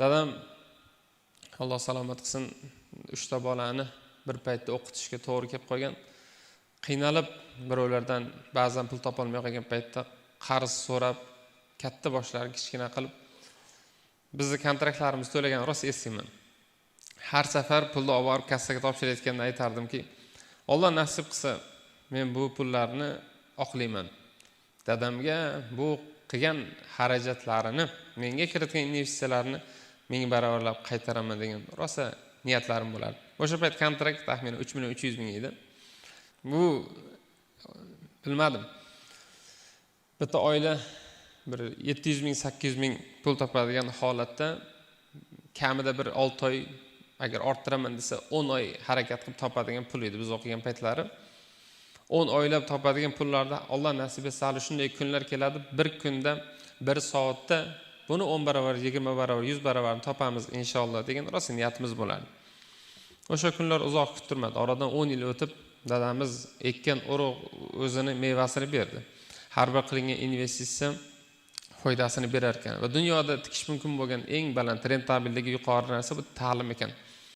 Dadam, Alloh salomat qilsin, uchta bolani bir paytda o'qitishga to'g'ri kelib qolgan. Qiynalib, birovlardan ba'zan pul topolmay qolgan paytda qarz so'rab, katta boshlarini kichkina qilib, bizni kontraktlarimizni to'lagan, rosa eslayman. Har safar pulni olib borib kassaga topshirayotganda aytardimki, Alloh nasib qilsa, men bu pullarni oqlayman. Dadamga bu qilgan xarajatlarini, menga kiritgan investitsiyalarni 1000 barobarlab qaytaraman degan rosa niyatlarim bo'lardi. O'sha payt kontrakt taxminan 3 300 000 edi. Bu, bilmadim, bitta oila bir 700 000, 800 000 pul topadigan holatda kamida bir 6 oy, agar orttiraman desa, 10 oy harakat qilib topadigan pul edi biz o'qigan paytlari. 10 oylab topadigan pullarda, Alloh nasib etsa, hali shunday kunlar keladi, bir kunda, bir soatda buni 10 barobar, 20 barobar, 100 barobarini topamiz, inshaalloh, degan rosa niyatimiz bo'ladi. O'sha kunlar uzoq kuttirmadi. Oradan 10 yil o'tib, dadamiz ekkan urug' o'zini mevasini berdi. Har bir qilingan investitsiya foydasini berar ekan va dunyoda tikish mumkin bo'lgan eng baland rentabelligi yuqori narsa bu ta'lim ekan.